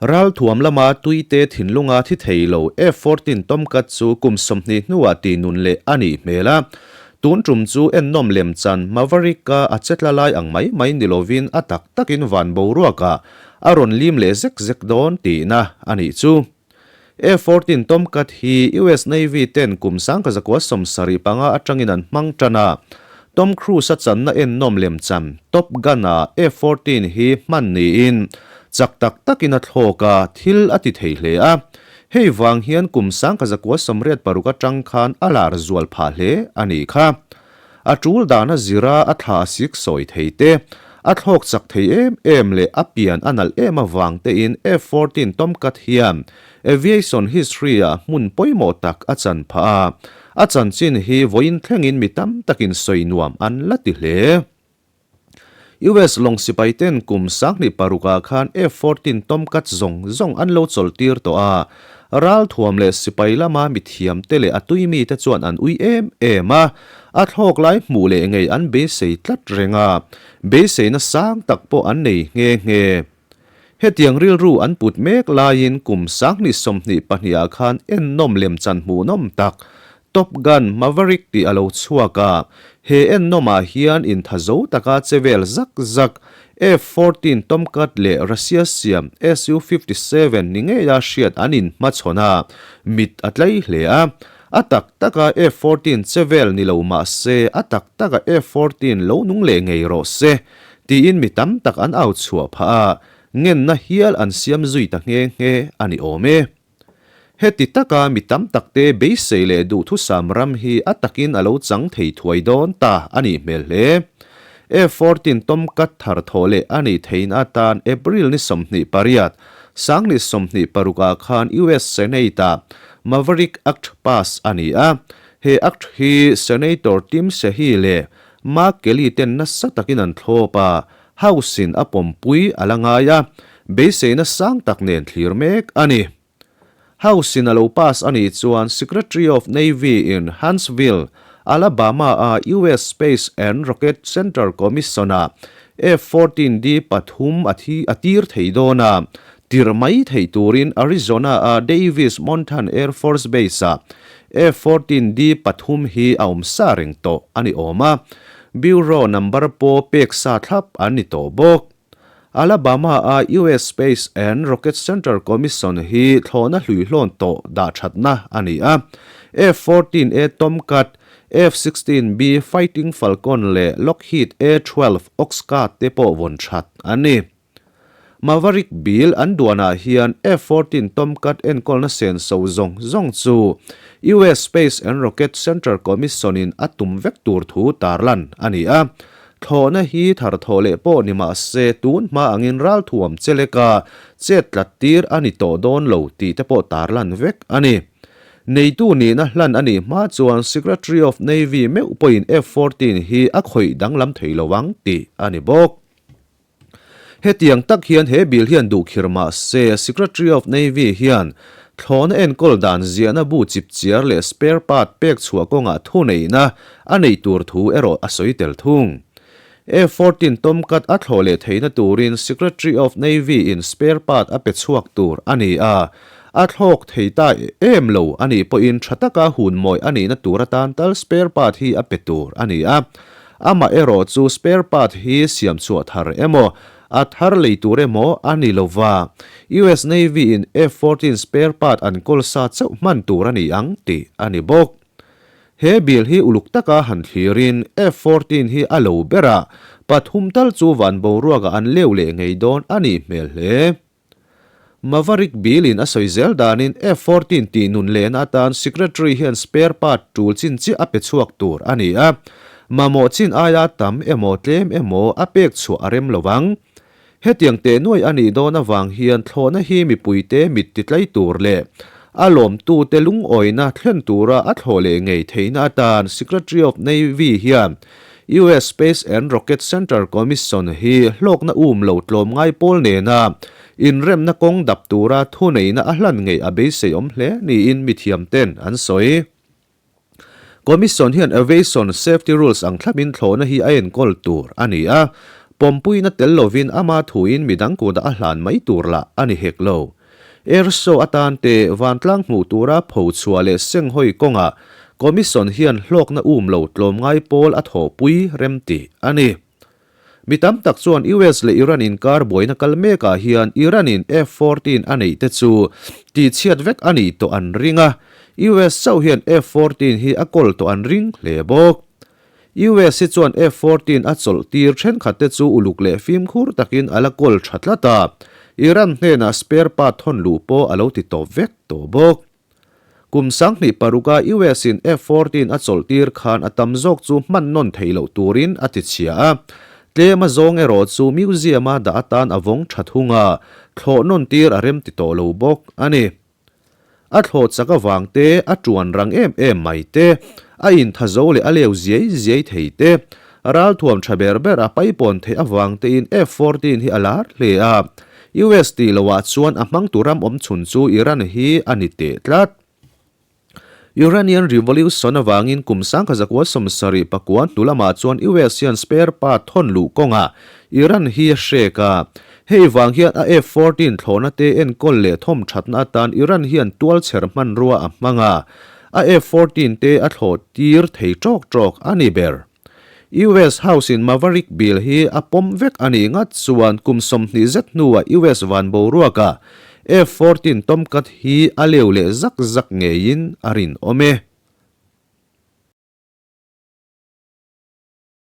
Ralthuam lama tuite thinlunga thi thei lo F-14 Tomcat chu kum 20 hnuah tihnun leh a nih hmel a. Tun tum chu ennawm lemchan Maverick-a a chetla lai ang mai mai ni lovin a tak takin van boruakah a rawn lim leh zek zek dawn tihna a nih chu. F-14 Tomcat hi US Navy ten kum 1975 atangin an hmang tan a. Tom Cruise-a channa ennawm lemchan Top Gun-ah F-14 hi hman niin chak tak takin a thlawk a, thil a ti thei hle a. Hei vang hian kum 1986 atang khan a lar zual phah hle a nih kha. A tul dana zira a thla a sik sawi thei te, a thlawk chak thei em em leh a pian a nalh em avang tein F-14 Tomcat hian aviation history-ah hmun pawimawh tak a chan phah a, a chanchin hi vawiin thlengin mi tam takin sawi nuam an la ti hle. US lawng sipai ten kum 26 ah khan F-14 Tomcat zawng zawng an lo chawlh tir tawh a, ralthuam leh sipai lama mithiam te leh a tui mi te chuan an ui em em a, a thlawk lai hmuh leh ngei an beisei tlat reng a, beiseina sang tak pawh an nei nghe nghe. Hetiang rilru an put mek laiin kum 2022 ah khan ennawm lemchan hmuhnawm tak Top Gun, Maverick tih a lo chhuak a, he ennawmah hian intha zo taka che vel zak zak F-14 Tomcat leh Russia siam Su-57 ni ngeia hriat an inhmachhawn a, mit a tlai hle a. A tak taka F-14 che vel ni lo mah se, a tak taka F-14 lo nung leh ngei rawh se, tiin mi tam tak an au chhuah phah a, ngenna hial an siam zui ta nghe nghe a ni awm e. Heti taka mi tam takte beisei leh duhthusam ram hi a takin a lo chang thei thuai dawn ta a nih hmel hle. F-14 Tomcat thar thawh leh a nih theihna atan April ni 28, 2026 ah khan US Senate-ah Maverick Act pass a ni a. He Act hi Senator Tim Sheehy leh Mark Kelly ten nasa takin an thlawp a, House-in a pawmpui a la ngai a, beiseina sang tak nen thlir mek a ni. House-in a lo pass a nih chuan Secretary of Navy in Huntsville, Alabama-a US Space and Rocket Center Commission-ah F-14D pathum a thi a tir thei dawn a, tirh mai theih turin Arizona-a Davis Monthan Air Force Base-ah F-14D pathum hi a awm sa reng tawh a ni awm a. Bureau number pawh pek sa thlap an ni tawh bawk. Alabama-a US Space and Rocket Center Commission hi thlawhna hluihlawn tawh dah thatna a ni a. F-14A Tomcat, F-16B Fighting Falcon leh Lockheed A-12 Oxcart te pawh vawn that an ni. Maverick Bill an duanah hian F-14 Tomcat enkawlna senso zawng zawng chu US Space and Rocket Center Commission-in a tum vek tur thu tarlan a ni a. Thlawhna hi thar thawh leh pawh ni mah se tun hma angin ralthuam cheleka chet tlat tir a ni tawh dawn lo tih te pawh tarlan vek a ni. Neitu nihna hlan a nih hma chuan Secretary of Navy meuh pawhin F-14 hi a khawih danglam thei lo ang tih a ni bawk. Hetiang tak hian he bill hian duh khir mah se, Secretary of Navy hian thlawhna enkawl dan ziahna bu chipchiar leh spare part pek chhuah kawngah thuneihna a neih tur thu erawh a sawi tel thung. F-14 Tomcat a thlawh leh theihna turin Secretary of Navy in spare part a pe chhuak tur a ni a, a thlawk thei ta em lo a nih pawhin tha taka hun mawi a nihna tur atan tal spare part hi a pe tur a ni a. Amah erawh chu spare part hi siam chhuah thar emaw, a thar lei tur emaw a ni lo va, US Navy in F-14 spare part an kawl sa chauh hman tur a ni ang tih a ni bawk. He bill hi uluk taka han thlirin F-14 hi a lo ber a, pathum tal chu van boruakah an leu leh ngei dawn a nih hmel hle. Maverick Bill-in a sawi zel danin F-14 tih nun lehna atan Secretary hian spare part tul chin chiah a pe chhuak tur a ni a, mamawh chin aia tam emaw tlem emaw a pek chhuah a rem lo ang. Hetiang teh nuai a nih dawn avang hian thlawhna hi mipuite mit titlai tur leh a lawmtute lungawina thlen tura a thlawh leh ngei theihna atan Secretary of Navy hian US Space and Rocket Center Commission hi hlawkna um lo tlawmngai pawl nena inremna kawng dap tura thuneihna a hlan ngei a beisei awm hle niin mithiamten an sawi. Commission hian Aviation Safety Rules ang thlapin thlawhna hi a enkawl tur a ni a. Pawmpuina tel lovin ama thuin midang kutah a hlan mai tur lah a ni hek lo. Air show atan te vantlang hmuh tura pho chhuah leh senghawi kawngah Commission hian hlawkna um lo tlawmngai pawl a thawhpui rem tih a ni. Mi tam tak chuan US leh Iran inkar buaina kal mekah hian Iran-in F-fourteen a neih te chu tihchhiat vek a nih tawh an ring a, US chauh hian F-fourteen hi a kawl tawh an ring hle bawk. US hi chuan F-fourteen a chawlh tir thenkhat te chu uluk leh fimkhur takin a la kawl tha tlat a, Iran hnenah spare part thawn luh pawh a lo ti tawp vek tawh bawk. Kum 2006 a US in F-fourteen a chawlh tir khan a tam zawk chu hman nawn theih loh turin a ti chhia a. Tlem a zawng erawh chu museum a dah atan a vawng tha thung a, thlawh nawn tir a rem ti tawh lo bawk a ni. A thlawh chak avang te, a tuan rang em em mai te, a intha zo leh a leu ziai ziai thei te, Ralthuam tha ber ber a paipawn theih avang tein F-fourteen hi a lar hle a, US tih loah chuan a hmangtu ram awm chhun chu Iran hi a ni teh tlat. Iranian Revolution avangin kum 1979 hnu lamah chuan US hian spare part thawn luh kawngah Iran hi a hrek a, hei vang hian a F-fourteen thlawhna te enkawl leh thawm thatna atan Iran hian tualchher hmanrua a hmang a, a F-fourteen te a thlawh tir thei tawk tawk a ni ber. US House in Maverick Bill hi a pawm vek a nih ngat chuan kum 20 zet hnuah US van boruakah F-fourteen Tomcat hi a leu leh zak zak ngeiin a rinawm e.